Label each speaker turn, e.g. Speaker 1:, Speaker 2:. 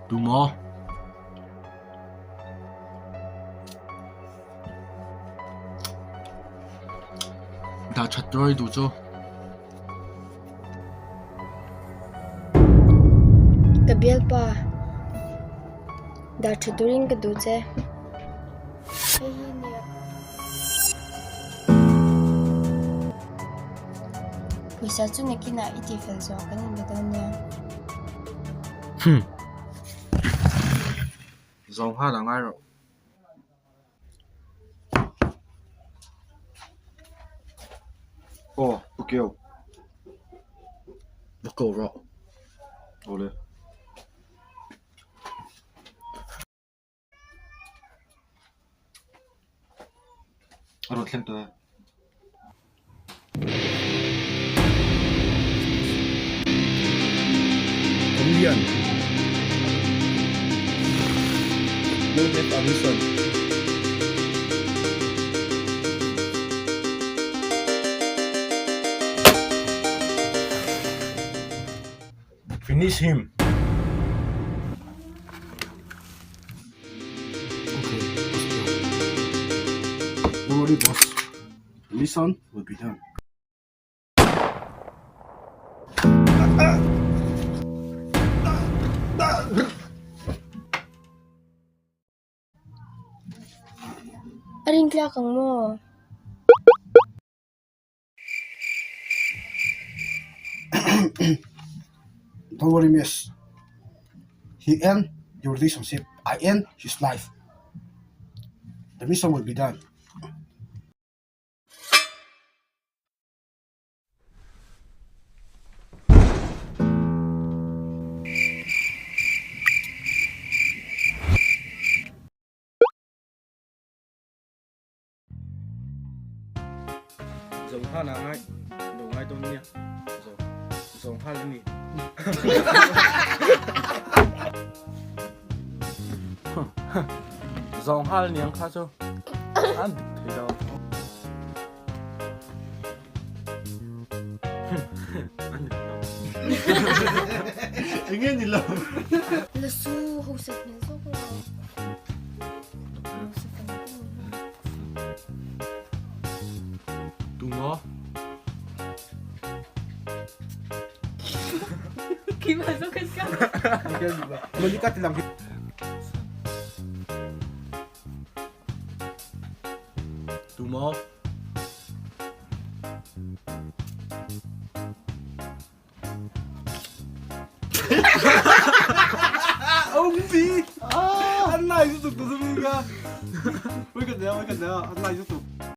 Speaker 1: Tumaw? Dah ṭhat tur i duh chu.
Speaker 2: Ka bialpa, dah ṭha turin ka duh che. Hei hi nia. Pawisa chu nakinah i tihfel zawh kan inbe dawn nia.
Speaker 1: Hmm. Zawng nghal a ngai rawh.
Speaker 3: Aw, Pu Keu.
Speaker 1: Va ko rawh.
Speaker 3: Awle. A rawn thleng tawh e.
Speaker 4: Comedian No have a mission.
Speaker 1: Finish him.
Speaker 3: Okay, let's go. Don't worry, boss. The mission will be done.
Speaker 2: A rintlak ang maw?
Speaker 3: Don't worry, miss. He end your relationship. I end his life. The mission will be done.
Speaker 1: Zo nghal a ngai lo ngai dawn nia zo zo nghal a ni. Zo nghal a niang kha chu an dik thei lo. An dik lo.
Speaker 4: Enge ni lo.
Speaker 2: Lasu hausak hmel zawk lo.
Speaker 1: Tu maw?
Speaker 4: Monica ti lang hi.
Speaker 1: Tu maw?
Speaker 4: Ông gì? Ăn này tiếp tục tôi ka. Ôi cần đéo, ôi cần đéo, ăn này tiếp tục.